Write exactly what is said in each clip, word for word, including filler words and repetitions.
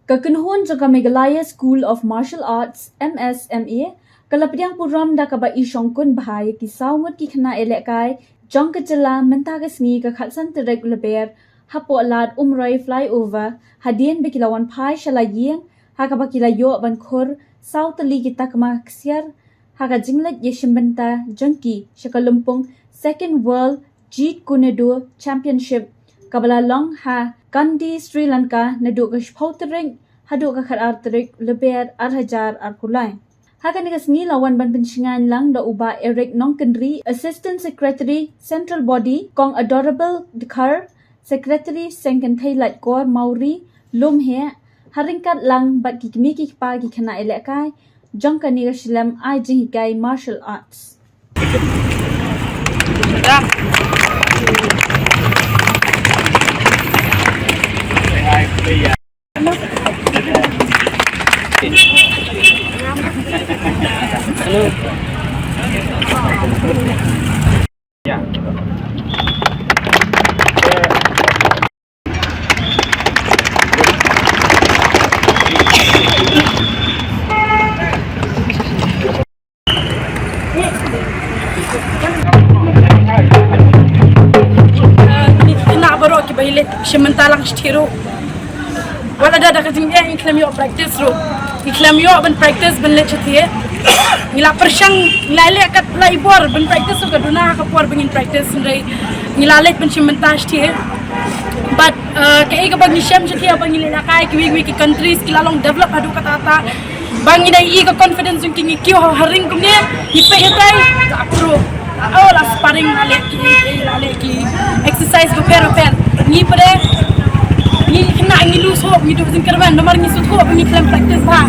Ka kynhun jong ka Meghalaya School of Martial Arts, M S M A, ka la pdiang burom da kaba i shongkun bha ïa ki saw ngut ki khynnah ïalehkai jong ka jylla mynta ka sngi ka khatsan tarik Lber hapoh Lad Umroi Flyover, hadien ba ki la wan phai sha la ïing ha kaba ki la ïoh ban khur saw tylli ki takma ksiar ha ka jingleit ïashim bynta jong ki sha ka lympung Second World Jeet Kune Do Championship kaba la long ha Kandy, Sri Lanka, naduh ka shiphew tarik haduh ka khatar tarik Lber ar hajar arphew lai. Ha kane ka sngi la wan ban pynshngaiñ lang da u Bah Eric Nongkynrih, Assistant Secretary Central Body, Kong Adorable Dkhar, Secretary Seng Kynthei Laitkor Mawrie Lumheh, ha ryngkat lang bad ki kmie ki kpa ki khynnah ïalehkai jong kane ka shlem ai jinghikai martial arts. Khynnah baroh kiba ïaleit shim bynta lang shatei ruh. Wat la da da ka jingeh ngi khlem ïoh practice ruh. Ngi khlem ïoh ban practice ban leit shatei. Ngi la pyrshang, ngi la leh kat la i bor ban practice ruh, ka duna ha ka por ba ngin practice, hynrei ngi la leit ban shim bynta shatei. But, uh, kaei kaba ngi shem shatei ba ngi leit ïalehkai kiwei kiwei ki countries ki la long develop haduh katta katta. Ba ngi dang i ka confidence jong ki, ngi kiew ha ring kumne, ngi peit hatai, la pro. Oh, la sparring, la leh ki, la leh ki exercise bapher bapher. Ngi pat de, ngi khynnah ngi lose hope, ngi duh jingkyrmen namar ngi sngewthuh ba ngi khlem practice bha.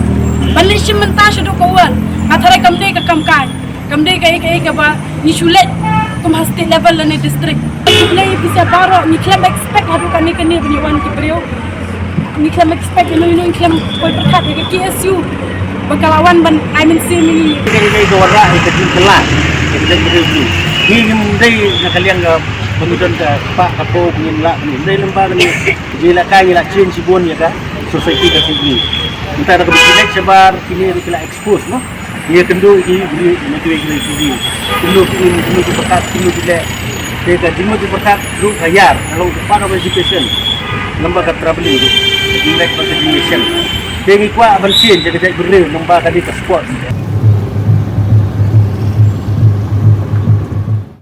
Ban leit shim bynta shaduh ka world, nga tharai kam dei ka kam kai. Kam dei kaei kaei kaba ngi shu leit kum ha state level lane district. Ngi leit pisa baroh, ngi khlem expect haduh kane kane ban ïa wan ki briew. Ngi khlem expect ïano ïano, ngi khlem poi pyrkhat ïa ka K S U ba ka la wan ban ai mynsiem ïa ngi. Ngi dei ka wanrah ïa ka jingkylla ïa ka jaitbynriew jong ngi. Ngi ngim dei na ka liang ka ba ngi don ka spah ka phew, ngim lah, ngi dei lem bad ngi. Ngi la kai, ngi la change shibun ïa ka society ka jong ngi. Mynta da kaba ngi leit shabar kine ruh ki la expose, no? Ngi ïakynduh ïa ki briew, ïa ki briew, ïa ki briew. Kumno ki im, kumno ki pyrkhat, kumno ki leh. Te ka jingmut ki pyrkhat ruh ka ïar, ka long part of education. Lem bad ka travelling ruh, ka jingleh bad ka jingïashem. Te ngi kwah ban change ïa ka jaitbynriew lem bad kane ka sport.